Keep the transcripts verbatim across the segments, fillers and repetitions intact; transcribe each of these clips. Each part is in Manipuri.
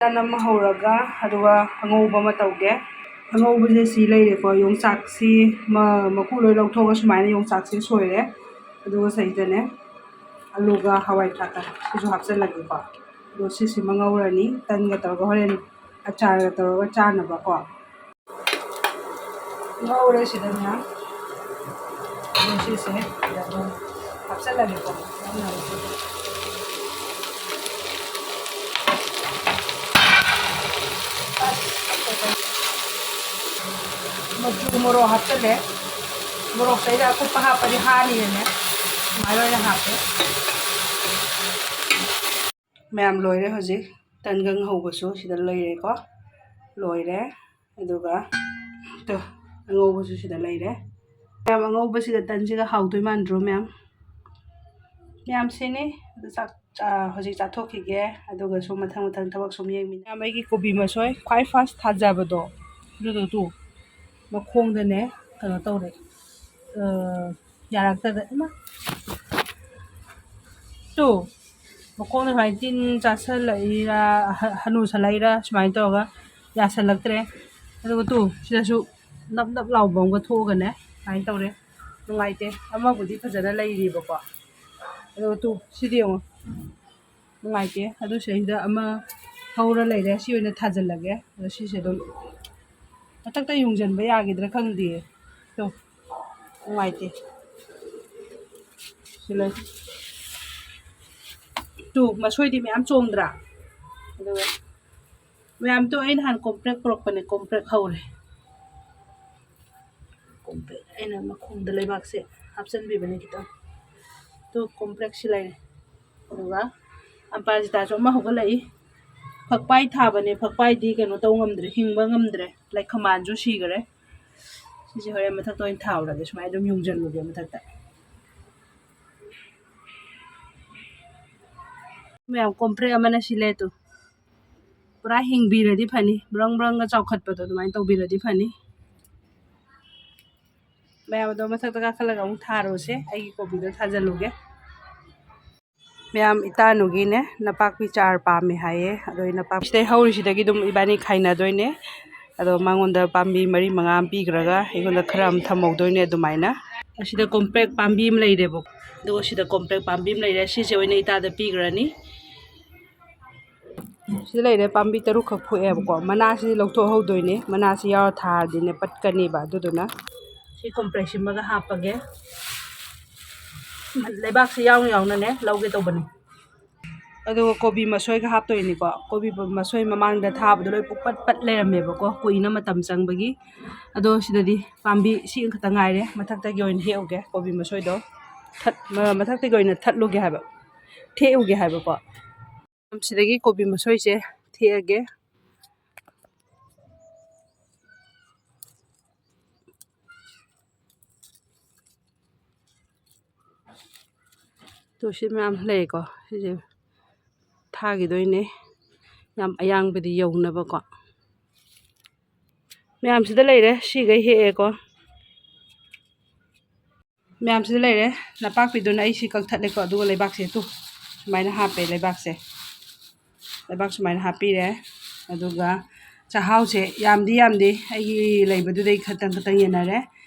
ꯇꯟ ꯑꯃ ꯍꯧꯔꯒ ꯑꯗꯨꯒ ꯑꯉꯧꯕ ꯑꯃ ꯇꯧꯒꯦ꯫ ꯑꯉꯧꯕꯁꯦ ꯁꯤ ꯂꯩꯔꯦꯀꯣ, ꯌꯣꯡꯆꯥꯛꯁꯤ ꯃ-, ꯃꯀꯨ ꯂꯣꯏ ꯂꯧꯊꯣꯛꯑꯒ ꯁꯨꯃꯥꯏꯅ ꯌꯣꯡꯆꯥꯛꯁꯦ ꯁꯣꯏꯔꯦ꯫ ꯑꯗꯨꯒ ꯁꯤꯗꯅꯦ ꯑꯂꯨꯒ ꯍꯋꯥꯏ ꯊ꯭ꯔꯥꯛꯀ ꯁꯤꯁꯨ ꯍꯥꯞꯆꯤꯜꯂꯒꯦꯀꯣ꯫ ꯑꯗꯣ ꯁꯤꯁꯤꯃ ꯉꯧꯔꯅꯤ, ꯇꯟꯒ ꯇꯧꯔꯒ ꯍꯣꯔꯦꯟ ꯑꯆꯥꯔꯒ ꯇꯧꯔꯒ ꯆꯥꯅꯕꯀꯣ꯫ ꯉꯧꯔꯦ ꯁꯤꯗꯅꯦ꯫ ꯑꯗꯣ ꯁꯤꯁꯦ ꯁꯤꯗ ꯑꯗꯨꯝ ꯍꯥꯞꯆꯤꯜꯂꯒꯦꯀꯣ꯫ ꯃꯆꯨ ꯃꯣꯔꯣꯛ ꯍꯥꯞꯆꯤꯜꯂꯦ꯫ ꯃꯣꯔꯣꯛꯁꯦ ꯑꯩꯅ ꯑꯀꯨꯞꯄ ꯍꯥꯞꯄꯗꯤ ꯍꯥꯅꯤꯅꯅꯦ ꯁꯨꯃꯥꯏꯅ ꯑꯣꯏꯅ ꯍꯥꯞꯄꯦ꯫ ꯃꯌꯥꯝ ꯂꯣꯏꯔꯦ ꯍꯧꯖꯤꯛ꯫ ꯇꯟꯒꯪ ꯍꯧꯕꯁꯨ ꯁꯤꯗ ꯂꯩꯔꯦꯀꯣ꯫ ꯂꯣꯏꯔꯦ꯫ ꯑꯗꯨꯒ ꯇꯨ, ꯑꯉꯧꯕꯁꯨ ꯁꯤꯗ ꯂꯩꯔꯦ꯫ ꯃꯌꯥꯝ ꯑꯉꯧꯕꯁꯤꯒ ꯇꯟꯁꯤꯒ ꯍꯥꯎꯗꯣꯏ ꯃꯥꯟꯗ꯭ꯔꯣ ꯃꯌꯥꯝ? ꯃꯌꯥꯝ ꯁꯤꯅꯤ꯫ ꯑꯗꯨ ꯆꯥꯛ, ꯆꯥ-, ꯍꯧꯖꯤꯛ ꯆꯥꯊꯣꯛꯈꯤꯒꯦ꯫ ꯑꯗꯨꯒꯁꯨ ꯃꯊꯪ ꯃꯊꯪ ꯊꯕꯛ ꯁꯨꯝ ꯌꯦꯡꯃꯤꯟꯅ-, ꯃꯌꯥꯝ ꯑꯩꯒꯤ ꯀꯣꯕꯤ ꯃꯁꯣꯏ ꯈ꯭ꯋꯥꯏ ꯐꯥꯔꯁ ꯊꯥꯖꯕꯗꯣ ꯑꯗꯨꯗꯣ ꯇꯨ ꯃꯈꯣꯡꯗꯅꯦ ꯀꯩꯅꯣ ꯇꯧꯔꯦ꯫ ꯑ, ꯌꯥꯔꯛꯇꯗꯅ ꯏꯃꯥ꯫ ꯇꯨ, ꯃꯈꯣꯡꯗ ꯁꯨꯃꯥꯏꯅ ꯇꯤꯟ ꯆꯥꯁꯜꯂꯛꯏꯔꯥ, ꯍ-, ꯍꯅꯨꯁꯜꯂꯛꯏꯔꯥ ꯁꯨꯃꯥꯏꯅ ꯇꯧꯔꯒ ꯌꯥꯁꯜꯂꯛꯇ꯭ꯔꯦ꯫ ꯑꯗꯨꯒ ꯇꯨ, ꯁꯤꯗꯁꯨ ꯅꯞ ꯅꯞ ꯂꯥꯎꯕ ꯑꯃꯒ ꯊꯣꯛꯑꯒꯅꯦ ꯁꯨꯃꯥꯏꯅ ꯇꯧꯔꯦ꯫ ꯅꯨꯡꯉꯥꯏꯇꯦ꯫ ꯑꯃꯕꯨꯗꯤ ꯐꯖꯅ ꯂꯩꯔꯤꯕꯀꯣ꯫ ꯑꯗꯨꯒ ꯇꯨ, ꯁꯤꯗꯤ ꯌꯦꯡꯉꯣ꯫ ꯅꯨꯡꯉꯥꯏꯇꯦ꯫ ꯑꯗꯨ ꯁꯤꯗꯩꯁꯤꯗ ꯑꯃ ꯍꯧꯔ ꯂꯩꯔꯦ꯫ ꯁꯤ ꯑꯣꯏꯅ ꯊꯥꯖꯤꯜꯂꯒꯦ꯫ ꯑꯗꯣ ꯁꯤꯁꯦ ꯑꯗꯨꯝ ꯃꯊꯛꯇ ꯌꯨꯡꯁꯤꯟꯕ ꯌꯥꯈꯤꯗ꯭ꯔꯥ ꯈꯪꯗꯦ꯫ ꯇꯨ, ꯅꯨꯡꯉꯥꯏꯇꯦ꯫ ꯁꯤ ꯂꯩ꯫ ꯇꯨ, ꯃꯁꯣꯏꯗꯤ ꯃꯌꯥꯝ ꯆꯣꯡꯗ꯭ꯔꯥ? ꯑꯗꯨꯒ ꯃꯌꯥꯝ ꯇꯨ, ꯑꯩ ꯅꯍꯥꯟ ꯀꯣꯝꯄ꯭ꯔꯦꯛ ꯄꯨꯔꯛꯄꯅꯦ, ꯀꯣꯝꯄ꯭ꯔꯦꯛ ꯍꯧꯔꯦ꯫ ꯀꯣꯝꯄ꯭ꯔꯦꯛ ꯑꯩꯅ ꯃꯈꯣꯡꯗ ꯂꯩꯕꯥꯛꯁꯦ ꯍꯥꯞꯆꯤꯟꯕꯤꯕꯅꯦ ꯈꯤꯇꯪ꯫ ꯇꯨ, ꯀꯣꯝꯄ꯭ꯔꯦꯛꯁꯤ ꯂꯩꯔꯦ꯫ ꯑꯗꯨꯒ ꯑꯝꯄꯥꯖꯤꯇꯥꯁꯨ ꯑꯃ ꯍꯧꯒꯠꯂꯛꯏ꯫ ꯐꯛꯄꯥꯏ ꯊꯥꯕꯅꯦ, ꯐꯛꯄꯥꯏꯗꯤ ꯀꯩꯅꯣ ꯇꯧ ꯉꯝꯗ꯭ꯔꯦ, ꯍꯤꯡꯕ ꯉꯝꯗ꯭ꯔꯦ, ꯂꯥꯏꯛ ꯈꯃꯥꯟꯁꯨ ꯁꯤꯈꯔꯦ꯫ ꯁꯤꯁꯦ ꯍꯣꯔꯦꯟ ꯃꯊꯛꯇ ꯑꯣꯏꯅ ꯊꯥꯍꯧꯔꯒꯦ, ꯁꯨꯃꯥꯏꯅ ꯑꯗꯨꯝ ꯌꯨꯡꯁꯤꯜꯂꯨꯒꯦ ꯃꯊꯛꯇ꯫ ꯃꯌꯥꯝ ꯀꯣꯝꯄ꯭ꯔꯦꯛ ꯑꯃꯅ ꯁꯤ ꯂꯩ ꯇꯨ꯫ ꯄꯨꯔꯥ ꯍꯤꯡꯕꯤꯔꯗꯤ ꯐꯅꯤ, ꯕ꯭ꯔꯪ ꯕ꯭ꯔꯪꯒ ꯆꯥꯎꯈꯠꯄꯗꯣ ꯑꯗꯨꯃꯥꯏꯅ ꯇꯧꯕꯤꯔꯗꯤ ꯐꯅꯤ꯫ ꯃꯌꯥꯝ ꯑꯗꯣ ꯃꯊꯛꯇ ꯀꯥꯈꯠꯂꯒ ꯑꯃꯨꯛ ꯊꯥꯔꯨꯁꯦ, ꯑꯩꯒꯤ ꯀꯣꯕꯤꯗꯣ ꯊꯥꯖꯤꯜꯂꯨꯒꯦ꯫ ꯃꯌꯥꯝ, ꯏꯇꯥꯅꯨꯒꯤꯅꯦ ꯅꯄꯥꯛꯄꯤ ꯆꯥꯔ ꯄꯥꯝꯃꯦ ꯍꯥꯏꯌꯦ꯫ ꯑꯗꯣ ꯑꯩ ꯅꯄꯥꯛꯄꯤ ꯁꯤꯗꯩ ꯍꯧꯔꯤꯁꯤꯗꯒꯤ ꯑꯗꯨꯝ ꯏꯕꯥꯅꯤ ꯈꯥꯏꯅꯗꯣꯏꯅꯦ꯫ ꯑꯗꯣ ꯃꯉꯣꯟꯗ ꯄꯥꯝꯕꯤ ꯃꯔꯤ ꯃꯉꯥ ꯑꯃ ꯄꯤꯈ꯭ꯔꯒ ꯑꯩꯉꯣꯟꯗ ꯈꯔ ꯑꯃ ꯊꯝꯍꯧꯗꯣꯏꯅꯦ ꯑꯗꯨꯃꯥꯏꯅ꯫ ꯑꯁꯤꯗ ꯀꯣꯝꯄ꯭ꯔꯦꯛ ꯄꯥꯝꯕꯤ ꯑꯃ ꯂꯩꯔꯦꯕꯀꯣ꯫ ꯑꯗꯨꯒ ꯁꯤꯗ ꯀꯣꯝꯄ꯭ꯔꯦꯛ ꯄꯥꯝꯕꯤ ꯑꯃ ꯂꯩꯔꯦ꯫ ꯁꯤꯁꯦ ꯑꯣꯏꯅ ꯏꯇꯥꯗ ꯄꯤꯈ꯭ꯔꯅꯤ꯫ ꯁꯤꯗ ꯂꯩꯔꯦ, ꯄꯥꯝꯕꯤ ꯇꯔꯨꯛꯈꯛ ꯐꯨꯛꯑꯦꯕꯀꯣ꯫ ꯃꯅꯥꯁꯤ ꯂꯧꯊꯣꯛꯍꯧꯗꯣꯏꯅꯦ, ꯃꯅꯥꯁꯤ ꯌꯥꯎꯔ ꯊꯥꯔꯗꯤꯅꯦ ꯄꯠꯀꯅꯦꯕ꯫ ꯑꯗꯨꯗꯨꯅ ꯁꯤ ꯀꯣꯝꯄ꯭ꯔꯦꯛꯁꯤꯃꯒ ꯍꯥꯞꯄꯒꯦ꯫ ꯂꯩꯕꯥꯛꯁꯤ ꯌꯥꯎꯅ ꯌꯥꯎꯅꯅꯦ ꯂꯧꯒꯦ ꯇꯧꯕꯅꯤ꯫ ꯑꯗꯨꯒ ꯀꯣꯕꯤ ꯃꯁꯣꯏꯒ ꯍꯥꯞꯇꯣꯏꯅꯤꯀꯣ꯫ ꯀꯣꯕꯤ ꯃꯁꯣꯏ ꯃꯃꯥꯡꯗ ꯊꯥꯕꯗꯣ ꯂꯣꯏ ꯄꯨꯡꯄꯠ ꯄꯠ ꯂꯩꯔꯝꯃꯦꯕꯀꯣ, ꯀꯨꯏꯅ ꯃꯇꯝ ꯆꯪꯕꯒꯤ꯫ ꯑꯗꯣ ꯁꯤꯗꯗꯤ ꯄꯥꯝꯕꯤ ꯁꯤ ꯈꯛꯇ ꯉꯥꯏꯔꯦ, ꯃꯊꯛꯇꯒꯤ ꯑꯣꯏꯅ ꯍꯦꯛꯎꯒꯦ ꯀꯣꯕꯤ ꯃꯁꯣꯏꯗꯣ꯫ ꯊꯠ-, ꯃ-, ꯃꯊꯛꯇꯒꯤ ꯑꯣꯏꯅ ꯊꯠꯂꯨꯒꯦ ꯍꯥꯏꯕ, ꯊꯦꯛꯎꯒꯦ ꯍꯥꯏꯕꯀꯣ꯫ ꯁꯤꯗꯒꯤ ꯀꯣꯕꯤ ꯃꯁꯣꯏꯁꯦ ꯊꯦꯛꯑꯒꯦ꯫ ꯇꯣ ꯁꯤ ꯃꯌꯥꯝ ꯂꯩꯀꯣ, ꯁꯤꯁꯦ ꯊꯥꯈꯤꯗꯣꯏꯅꯦ, ꯌꯥꯝ ꯑꯌꯥꯡꯕꯗꯤ ꯌꯧꯅꯕꯀꯣ꯫ ꯃꯌꯥꯝꯁꯤꯗ ꯂꯩꯔꯦ, ꯁꯤꯈꯩ ꯍꯦꯛꯑꯦꯀꯣ꯫ ꯃꯌꯥꯝꯁꯤꯗ ꯂꯩꯔꯦ, ꯅꯄꯥꯛꯄꯤꯗꯨꯅ ꯑꯩ ꯁꯤ ꯀꯛꯊꯠꯂꯦꯀꯣ꯫ ꯑꯗꯨꯒ ꯂꯩꯕꯥꯛꯁꯦ ꯇꯨ ꯁꯨꯃꯥꯏꯅ ꯍꯥꯞꯄꯦ, ꯂꯩꯕꯥꯛꯁꯦ꯫ ꯂꯩꯕꯥꯛ ꯁꯨꯃꯥꯏꯅ ꯍꯥꯞꯄꯤꯔꯦ꯫ ꯑꯗꯨꯒ ꯆꯥꯛꯍꯥꯎꯁꯦ ꯌꯥꯝꯗꯤ ꯌꯥꯝꯗꯦ, ꯑꯩꯒꯤ ꯂꯩꯕꯗꯨꯗꯩ ꯈꯇꯪ ꯈꯇꯪ ꯌꯦꯟꯅꯔꯦ꯫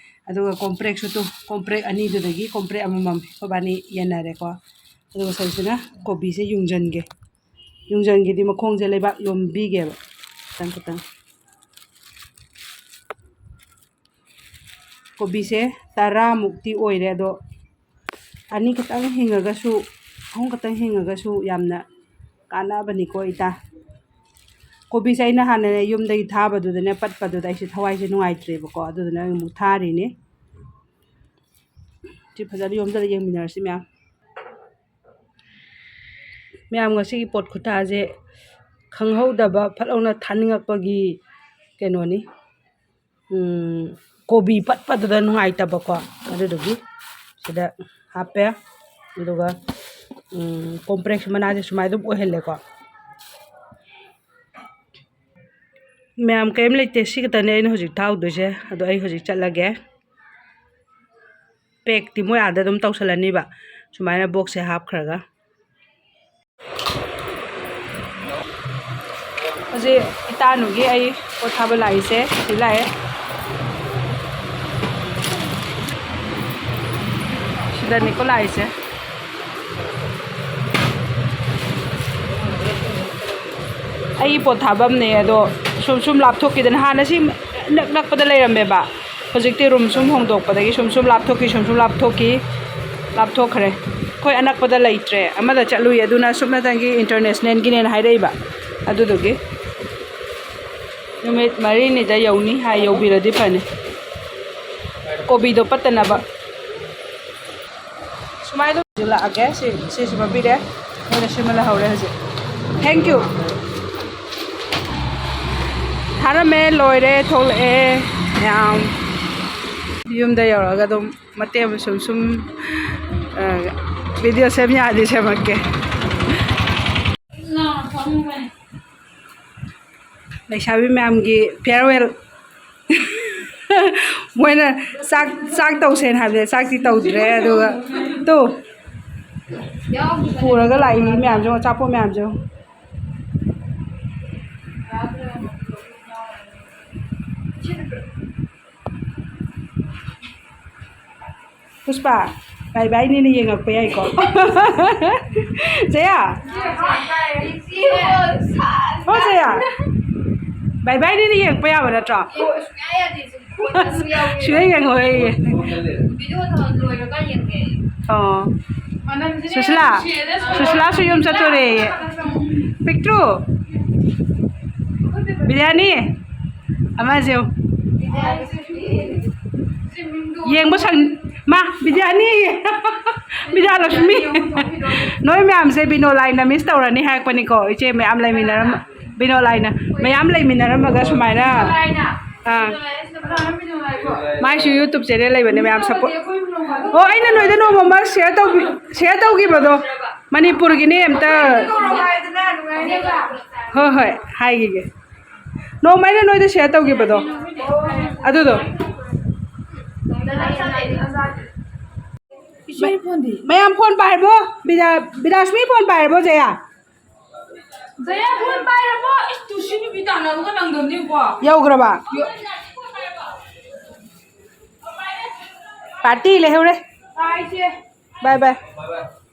ꯑꯗꯨꯒ ꯀꯣꯝꯄ꯭ꯔꯦꯛꯁꯨ ꯇꯨ, ꯀꯣꯝꯄ꯭ꯔꯦꯛ ꯑꯅꯤꯗꯨꯗꯒꯤ ꯀꯣꯝꯄ꯭ꯔꯦꯛ ꯑꯃꯃꯝ ꯑꯩꯈꯣꯏꯕꯥꯅꯤ ꯌꯦꯟꯅꯔꯦꯀꯣ꯫ ꯑꯗꯨꯒ ꯁꯤꯗꯩꯁꯤꯅ ꯀꯣꯕꯤꯁꯦ ꯌꯨꯡꯖꯟꯒꯦ꯫ ꯌꯨꯡꯖꯟꯒꯦꯗꯤ ꯃꯈꯣꯡꯁꯦ ꯂꯩꯕꯥꯛ ꯂꯣꯝꯕꯤꯒꯦꯕ ꯈꯇꯪ ꯈꯇꯪ꯫ ꯀꯣꯕꯤꯁꯦ ꯇꯔꯥꯃꯨꯛꯇꯤ ꯑꯣꯏꯔꯦ, ꯑꯗꯣ ꯑꯅꯤ ꯈꯛꯇꯪ ꯍꯤꯡꯉꯒꯁꯨ, ꯑꯍꯨꯝ ꯈꯛꯇꯪ ꯍꯤꯡꯉꯒꯁꯨ ꯌꯥꯝꯅ ꯀꯥꯟꯅꯕꯅꯤꯀꯣ ꯏꯇꯥ꯫ ꯀꯣꯕꯤꯁꯦ ꯑꯩꯅ ꯍꯥꯟꯅꯅꯦ ꯌꯨꯝꯗꯒꯤ ꯊꯥꯕꯗꯨꯗꯅꯦ ꯄꯠꯄꯗꯨꯗ ꯑꯩꯁꯦ ꯊꯋꯥꯏꯁꯦ ꯅꯨꯡꯉꯥꯏꯇ꯭ꯔꯦꯕꯀꯣ, ꯑꯗꯨꯗꯨꯅ ꯑꯩ ꯑꯃꯨꯛ ꯊꯥꯔꯤꯅꯤ꯫ ꯁꯤ ꯐꯖꯅ ꯌꯣꯝꯖꯜꯂ ꯌꯦꯡꯃꯤꯟꯅꯔꯁꯤ ꯃꯌꯥꯝ꯫ ꯃꯌꯥꯝ, ꯉꯁꯤꯒꯤ ꯄꯣꯠ ꯈꯨꯊꯥꯁꯦ ꯈꯪꯍꯧꯗꯕ ꯐꯠ ꯂꯥꯎꯅ ꯊꯥꯅꯤꯡꯉꯛꯄꯒꯤ ꯀꯩꯅꯣꯅꯤ꯫ ꯎꯝ, ꯀꯣꯕꯤ ꯄꯠꯄꯗꯨꯗ ꯅꯨꯡꯉꯥꯏꯇꯕꯀꯣ, ꯑꯗꯨꯗꯨꯒꯤ ꯁꯤꯗ ꯍꯥꯞꯄꯦ꯫ ꯑꯗꯨꯒ, ꯎꯝ, ꯀꯣꯝꯄ꯭ꯔꯦꯛꯁ ꯃꯅꯥꯁꯦ ꯁꯨꯃꯥꯏꯅ ꯑꯗꯨꯝ ꯑꯣꯏꯍꯜꯂꯦꯀꯣ꯫ ꯃꯌꯥꯝ, ꯀꯔꯤꯝ ꯂꯩꯇꯦ, ꯁꯤ ꯈꯛꯇꯅꯦ ꯑꯩꯅ ꯍꯧꯖꯤꯛ ꯊꯥꯎꯗꯣꯏꯁꯦ꯫ ꯑꯗꯣ ꯑꯩ ꯍꯧꯖꯤꯛ ꯆꯠꯂꯒꯦ꯫ ꯄꯦꯛꯇꯤ ꯃꯣꯏ ꯑꯥꯗ ꯑꯗꯨꯝ ꯇꯧꯁꯜꯂꯅꯤꯕ, ꯁꯨꯃꯥꯏꯅ ꯕꯣꯛꯁꯁꯦ ꯍꯥꯞꯈ꯭ꯔꯒ꯫ ꯍꯧꯖꯤꯛ ꯏꯇꯥꯅꯨꯒꯤ ꯑꯩ ꯄꯣꯠ ꯊꯥꯕ ꯂꯥꯛꯏꯁꯦ ꯁꯤ ꯂꯥꯛꯑꯦ꯫ ꯁꯤꯗꯅꯤꯀꯣ ꯂꯥꯛꯏꯁꯦ꯫ ꯑꯩꯒꯤ ꯄꯣꯠ ꯊꯥꯐꯝꯅꯦ ꯑꯗꯣ ꯁꯨꯝ ꯁꯨꯝ ꯂꯥꯞꯊꯣꯛꯈꯤꯗꯅ ꯍꯥꯟꯅ ꯁꯤ ꯅꯛ ꯅꯛꯄꯗ ꯂꯩꯔꯝꯃꯦꯕ꯫ ꯍꯧꯖꯤꯛꯇꯤ ꯔꯨꯝ ꯁꯨꯝ ꯍꯣꯡꯗꯣꯛꯄꯗꯒꯤ ꯁꯨꯝ ꯁꯨꯝ ꯂꯥꯞꯊꯣꯛꯈꯤ ꯁꯨꯝ ꯁꯨꯝ ꯂꯥꯞꯊꯣꯛꯈꯤ꯫ ꯂꯥꯞꯊꯣꯛꯈ꯭ꯔꯦ꯫ ꯑꯩꯈꯣꯏ ꯑꯅꯛꯄꯗ ꯂꯩꯇ꯭ꯔꯦ꯫ ꯑꯃꯗ ꯆꯠꯂꯨꯏ ꯑꯗꯨꯅ ꯁꯨꯞꯅꯇꯪꯒꯤ ꯏꯟꯇꯔꯅꯦꯁꯅꯦꯜꯒꯤꯅꯦꯅ ꯍꯥꯏꯔꯛꯏꯕ꯫ ꯑꯗꯨꯗꯨꯒꯤ ꯅꯨꯃꯤꯠ ꯃꯔꯤꯅꯤꯗ ꯌꯧꯅꯤ ꯍꯥꯏ꯫ ꯌꯧꯕꯤꯔꯗꯤ ꯐꯅꯤ꯫ ꯀꯣꯕꯤꯗꯣ ꯄꯠꯇꯅꯕ꯫ ꯁꯨꯃꯥꯏꯅ ꯂꯥꯛꯑꯒꯦ꯫ ꯁꯤ ꯁꯤꯁꯨ ꯄꯤꯕꯤꯔꯦ꯫ ꯃꯣꯏꯅ ꯁꯤꯃ ꯂꯩꯍꯧꯔꯦ ꯍꯧꯖꯤꯛ꯫ Thank you꯫ ꯊꯥꯔꯝꯃꯦ꯫ ꯂꯣꯏꯔꯦ꯫ ꯊꯣꯛꯂꯛꯑꯦ꯫ ꯌꯥꯝ ꯌꯨꯝꯗ ꯌꯧꯔꯒ ꯑꯗꯨꯝ ꯃꯇꯦꯛ ꯑꯃ ꯁꯨꯝ ꯁꯨꯝ ꯚꯤꯗꯤꯑꯣ ꯁꯦꯝ ꯌꯥꯔꯗꯤ ꯁꯦꯝꯃꯛꯀꯦ꯫ ꯂꯩꯁꯥꯕꯤ ꯃꯌꯥꯝꯒꯤ ꯐꯤꯌꯥꯔꯋꯦꯜ꯫ ꯃꯣꯏꯅ ꯆꯥꯛ ꯆꯥꯛ ꯇꯧꯁꯦꯅ ꯍꯥꯏꯕꯁꯦ ꯆꯥꯛꯇꯤ ꯇꯧꯗ꯭ꯔꯦ꯫ ꯑꯗꯨꯒ ꯇꯨ ꯄꯨꯔꯒ ꯂꯥꯛꯏ ꯃꯌꯥꯝꯁꯨ, ꯑꯆꯥꯄꯣꯠ ꯃꯌꯥꯝꯁꯨ꯫ ꯄꯨꯁꯄꯥ, ꯕꯥꯏ ꯕꯥꯏꯅꯤꯅ ꯌꯦꯡꯉꯛꯄ ꯌꯥꯏꯀꯣ꯫ ꯖꯌꯥ꯫ ꯍꯣ ꯖꯌꯥ꯫ ꯕꯥꯏ ꯕꯥꯏꯅꯤꯅ ꯌꯦꯡꯉꯛꯄ ꯌꯥꯕ ꯅꯠꯇ꯭ꯔꯣ? ꯁꯨꯡꯌꯥ ꯌꯦꯡꯉꯛꯑꯣꯏꯌꯦ꯫ ꯑꯣ꯫ ꯁꯨꯁꯤꯂꯥ꯫ ꯁꯨꯁꯤꯂꯥꯁꯨ ꯌꯨꯝ ꯆꯠꯇꯣꯔꯦꯌꯦ꯫ ꯄꯤꯛꯇ꯭ꯔꯨ꯫ ꯕꯤꯔꯌꯥꯅꯤ꯫ ꯑꯃꯁꯦ ꯌꯦꯡꯉꯨ꯫ ꯌꯦꯡꯕ ꯁꯪ-, ꯃꯥ, ꯕꯤꯗ꯭ꯌꯥꯅꯤ꯫ ꯕꯤꯗ꯭ꯌꯥꯂꯛꯁꯃꯤ꯫ ꯅꯣꯏ ꯃꯌꯥꯝꯁꯦ ꯕꯤꯅꯣꯂꯥꯏꯅ ꯃꯤꯁ ꯇꯧꯔꯅꯤ ꯍꯥꯏꯔꯛꯄꯅꯤꯀꯣ, ꯏꯆꯦ ꯃꯌꯥꯝ ꯂꯩꯃꯤꯟꯅꯔꯝ-, ꯕꯤꯅꯣꯂꯥꯏꯅ ꯃꯌꯥꯝ ꯂꯩꯃꯤꯟꯅꯔꯝꯃꯒ ꯁꯨꯃꯥꯏꯅ, ꯑꯥ, ꯃꯥꯏꯁꯨ YouTube channel ꯂꯩꯕꯅꯦ, ꯃꯌꯥꯝ support꯫ ꯑꯣ, ꯑꯩꯅ ꯅꯣꯏꯗ ꯅꯣꯡꯃ ꯑꯃ share ꯇꯧꯕꯤ-, share ꯇꯧꯈꯤꯕꯗꯣ, ꯃꯅꯤꯄꯨꯔꯒꯤꯅꯦ, ꯑꯝꯇ, ꯍꯣꯏ, ꯍꯣꯏ, ꯍꯥꯏꯈꯤꯒꯦ꯫ ꯅꯣꯡꯃ ꯑꯩꯅ ꯅꯣꯏꯗ share ꯇꯧꯈꯤꯕꯗꯣ, ꯑꯗꯨꯗꯣ꯫ ꯏꯆꯦ ꯐꯣꯟꯗꯤ? ꯃꯌꯥꯝ ꯐꯣꯟ ꯄꯥꯏꯔꯕꯣ? ꯕꯤꯗꯥ-, ꯕꯤꯗꯥꯁꯃꯤ ꯐꯣꯟ ꯄꯥꯏꯔꯕꯣ, ꯖꯌꯥ? ꯖꯌꯥ, ꯐꯣꯟ ꯄꯥꯏꯔꯕꯣ? ꯏꯁ, ꯇꯨꯁꯤ ꯅꯨꯄꯤ ꯇꯥꯟꯅꯕꯒ ꯅꯪꯗꯕꯅꯤꯀꯣ꯫ ꯌꯧꯈ꯭ꯔꯕ? ꯌꯣ-, ꯄꯥꯔꯇꯤ ꯂꯩꯍꯧꯔꯦ꯫ ꯄꯥꯏꯁꯦ꯫ ꯕꯥꯏ ꯕꯥꯏ꯫ ꯕꯥꯏ ꯕꯥꯏ꯫